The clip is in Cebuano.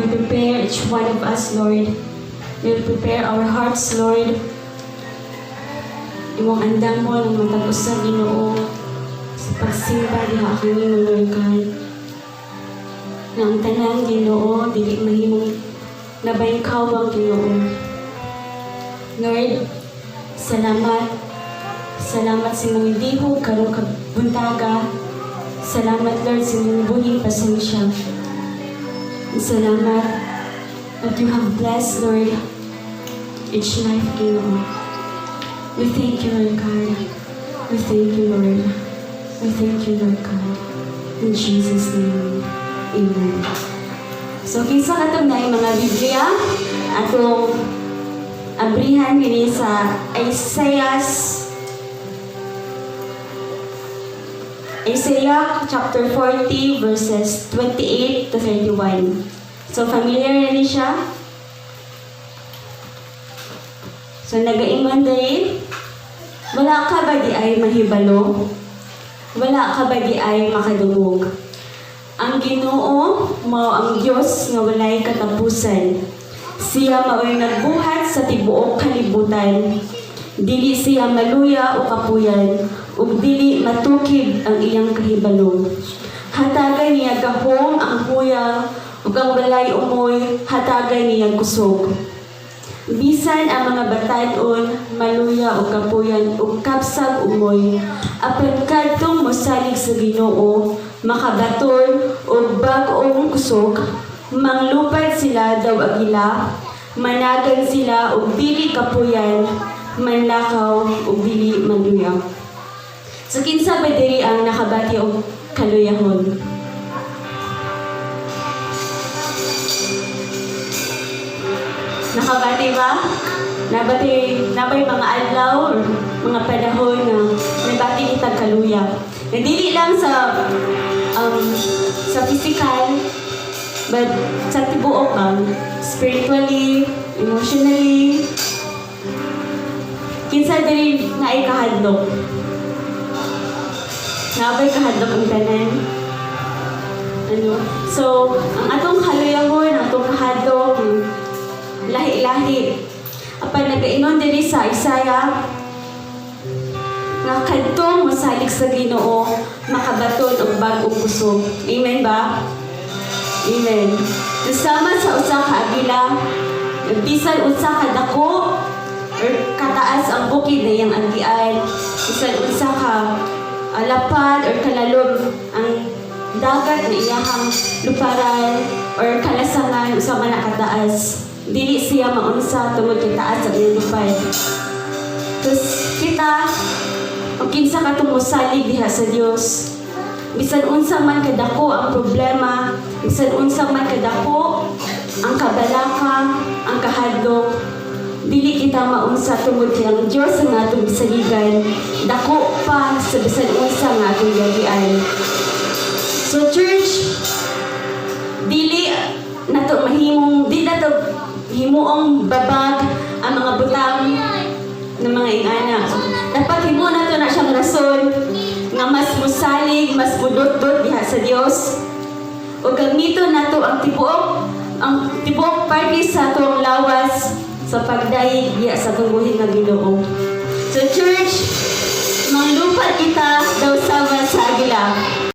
You prepare each one of us, Lord. You prepare our hearts, Lord. Imong andamon ang matag usa, Ginoo, sa pagsimba diha kanimo, Lord God. Na ang tanan, Ginoo, dili mahimong labayng kawang, Ginoo. Lord, salamat. Salamat sa imong lihok karong kabuntaga. Salamat, Lord, sa imong buhing pasensya. Salamat that you have blessed, Lord, each life, Ginoo. We thank you, Lord God. We thank you, Lord. We thank you, Lord God. In Jesus' name, amen. So, kinsa katong naay mga Biblia, atong abrihan kini sa Isaiah chapter 40 verses 28 to 31. So familiar na ni siya? So nagaingon diri, "Wala ka ba diay mahibalo? Wala ka ba diay makadungog? Ang Ginoo mao ang Dios nga walay katapusan. Siya mao'y nagbuhat sa tibuok kalibutan. Dili siya maluya o kapuyan, ug dili matukib ang iyang kahibalo. Hatagan niya gahom ang huyang, ug ang walay umoy hatagan niya kusog. Bisan ang mga batan-on maluya og kapuyan ug kapsag umoy, apan kadtong mosalig sa Ginoo makabaton og bag-ong kusog. Manglupad sila daw agila, managan sila og dili kapuyan, manlakaw og dili maluya." So kinsa ba diri ang nakabati og kaluyahon? Nakabati ba? Nabati, nabay mga adlaw or mga panahon nga nabati kitag kaluya? Na dili lang sa physical, but sa tibuok bang spiritually, emotionally. Kinsa diri naay kahadlok? Nabay kahadlok ang tanan? Ano? So, ang atong kaluyahon, ang atong kahadlok, lahi-lahi. Apan nagaingon diri sa Isaiah nga kadtong mosalig sa Ginoo makabaton og bag-ong kusog. Amen ba? Amen. Kasama sa usa ka agila, bisan unsa ka dako or kataas ang bukid na iyang agian, bisan unsa ka lapad or kalalom ang dagat na iyahang luparan or kalasangan, usa man na kataas, dili siya maunsa tungod kay taas ang iyang lupad. Tapos kita, o kinsa ka mosalig diha sa Dios, bisan unsa man kadako ang problema, bisan unsa man kadako ang kabalaka, ang kahadlok, dili kita maunsa tungod kay ang Dios ang atong gisaligan dako pa sa bisan unsa nga atong giagian. So church, dili nato mahimong, di nato himuong babag ang mga butang ng mga ingana. Dapat himo nato na siyang rason nga mas musalig, mas mudot-dot diha sa Dios. O gamiton nato ang tibuok parte sa atong lawas sa pagdayeg diha sa atong buhi nga Ginoo. So church, manglupad kita daw sama sa agila.